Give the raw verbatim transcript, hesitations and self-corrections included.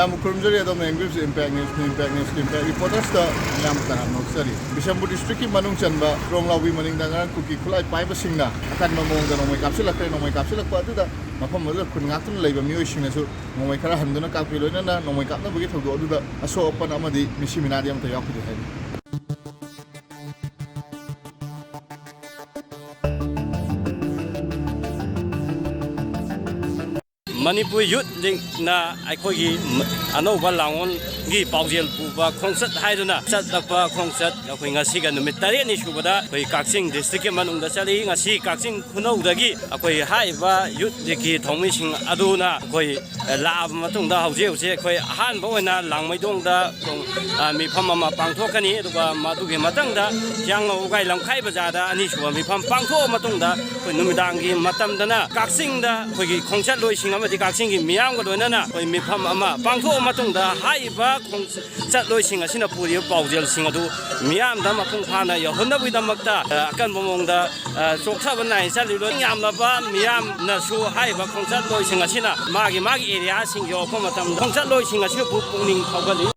ꯌꯥꯝ ꯈꯨꯔꯨꯝꯖꯔꯤ ꯑꯗꯣꯝꯅ ꯌꯦꯡꯕꯤꯔꯤꯕꯁꯤ impact ꯅ꯭ꯌꯨꯁꯅꯤ꯫ Impact ꯅ꯭ꯌꯨꯁꯀꯤ impact ꯔꯤꯄꯣꯔꯇꯔꯁꯇ ꯌꯥꯝ ꯇꯔꯥꯝꯅ ꯑꯣꯛꯆꯔꯤ꯫ ꯕꯤꯁꯦꯝꯄꯨꯔ ꯗꯤꯁꯇ꯭ꯔꯤꯛꯀꯤ ꯃꯅꯨꯡ ꯆꯟꯕ ꯇ꯭ꯔꯣꯡꯂꯥꯎꯕꯤ ꯃꯅꯤꯡꯗ ꯉꯔꯥꯡ ꯀꯨꯀꯤ ꯈꯨꯠꯂꯥꯏ ꯄꯥꯏꯕꯁꯤꯡꯅ ꯑꯀꯟꯕ ꯃꯑꯣꯡꯗ ꯅꯣꯡꯃꯩ ꯀꯥꯞꯁꯤꯜꯂꯛꯈ꯭ꯔꯦ꯫ ꯅꯣꯡꯃꯩ ꯀꯥꯞꯁꯤꯜꯂꯛꯄ ꯑꯗꯨꯗ ꯃꯐꯝ ꯑꯗꯨꯗ ꯈꯨꯟ ꯉꯥꯛꯇꯨꯅ ꯂꯩꯕ ꯃꯤꯑꯣꯏꯁꯤꯡꯅꯁꯨ ꯅꯣꯡꯃꯩ ꯈꯔ ꯍꯟꯗꯨꯅ ꯀꯥꯞꯈꯤ꯫ ꯂꯣꯏꯅꯅ ꯅꯣꯡꯃꯩ ꯀꯥꯞꯅꯕꯒꯤ ꯊꯧꯗꯣꯛ ꯑꯗꯨꯗ ꯑꯁꯣꯛ ꯑꯄꯟ ꯑꯃꯗꯤ ꯃꯤꯁꯤ ꯃꯤꯅꯥꯗꯤ ꯑꯃꯠꯇ ꯌꯥꯎꯈꯤꯗꯦ ꯍꯥꯏꯔꯤ꯫ ꯃꯅꯤꯄꯨꯔ ꯌꯨꯠ ꯂꯤꯛꯅ ꯑꯩꯈꯣꯏꯒꯤ ꯑꯅꯧꯕ ꯂꯥꯡꯑꯣꯟꯒꯤ ꯄꯥꯎꯖꯦꯜ ꯄꯨꯕ ꯈꯣꯡꯆꯠ ꯍꯥꯏꯗꯨꯅ ꯆꯠꯂꯛꯄ ꯈꯣꯡꯆꯠ ꯑꯩꯈꯣꯏ ꯉꯁꯤꯒ ꯅꯨꯃꯤꯠ ꯇꯔꯦꯠꯅꯤ ꯁꯨꯕꯗ ꯑꯩꯈꯣꯏ ꯀꯛꯆꯤꯡ ꯗꯤꯁꯇ꯭ꯔꯤꯛꯀꯤ ꯃꯅꯨꯡꯗ ꯆꯠꯂꯤ꯫ ꯉꯁꯤ ꯀꯛꯆꯤꯡ ꯈꯨꯅꯧꯗꯒꯤ ꯑꯩꯈꯣꯏ ꯍꯥꯏꯔꯤꯕ ꯌꯨꯠ ꯂꯤꯛꯀꯤ ꯊꯧꯃꯤꯁꯤꯡ ꯑꯗꯨꯅ ꯑꯩꯈꯣꯏ ꯂꯥꯛꯑꯕ ꯃꯇꯨꯡꯗ ꯍꯧꯖꯤꯛ ꯍꯧꯖꯤꯛ ꯑꯩꯈꯣꯏ ꯑꯍꯥꯟꯕ ꯑꯣꯏꯅ ꯂꯥꯡꯃꯩꯗꯣꯡꯗ, ꯑ, ꯃꯤꯐꯝ ꯑꯃ ꯄꯥꯡꯊꯣꯛꯀꯅꯤ꯫ ꯑꯗꯨꯒ ꯃꯗꯨꯒꯤ ꯃꯊꯪꯗ ꯍꯤꯌꯥꯡꯂꯝ ꯎꯒꯥꯏ ꯂꯝꯈꯥꯏ ꯕꯖꯥꯔꯗ ꯑꯅꯤꯁꯨꯕ ꯃꯤꯐꯝ ꯄꯥꯡꯊꯣꯛꯑ ꯃꯇꯨꯡꯗ ꯑꯩꯈꯣꯏ ꯅꯨꯃꯤꯗꯥꯡꯒꯤ ꯃꯇꯝꯗꯅ ꯀꯛꯆꯤꯡꯗ ꯑꯩꯈꯣꯏꯒꯤ ꯈꯣꯡꯆꯠꯂꯣꯏꯁꯤꯡ ꯑꯃꯗꯤ ꯀꯛꯆꯤꯡꯒꯤ ꯃꯤꯌꯥꯝꯒ ꯂꯣꯏꯅꯅ ꯑꯩꯈꯣꯏ ꯃꯤꯐꯝ ꯑꯃ ꯄꯥꯡꯊꯣꯛꯑ ꯃꯇꯨꯡꯗ ꯍꯥꯏꯔꯤꯕ ꯈꯣꯡꯆꯠꯂꯣꯏꯁꯤꯡ ꯑꯁꯤꯅ ꯄꯨꯔꯤꯕ ꯄꯥꯎꯖꯦꯜꯁꯤꯡ ꯑꯗꯨ ꯃꯤꯌꯥꯝꯗ ꯃꯄꯨꯡ ꯐꯥꯅ ꯌꯧꯍꯟꯅꯕꯒꯤꯗꯃꯛꯇ, ꯑ, ꯑꯀꯟꯕ ꯃꯑꯣꯡꯗ, ꯑ, ꯆꯣꯛꯊꯕ ꯅꯥꯏ ꯆꯠꯂꯤꯕ ꯌꯥꯝꯂꯕ ꯃꯤꯌꯥꯝꯅꯁꯨ ꯍꯥꯏꯔꯤꯕ ꯈꯣꯡꯆꯠꯂꯣꯏꯁꯤꯡ ꯑꯁꯤꯅ ꯃꯥꯒꯤ ꯃꯥꯒꯤ ꯑꯦꯔꯤꯌꯥꯁꯤꯡ ꯌꯧꯔꯛꯄ ꯃꯇꯝꯗ ꯈꯣꯡꯆꯠꯂꯣꯏꯁꯤꯡ ꯑꯁꯤꯕꯨ ꯄꯨꯛꯅꯤꯡ ꯊꯧꯒꯠꯂꯤ꯫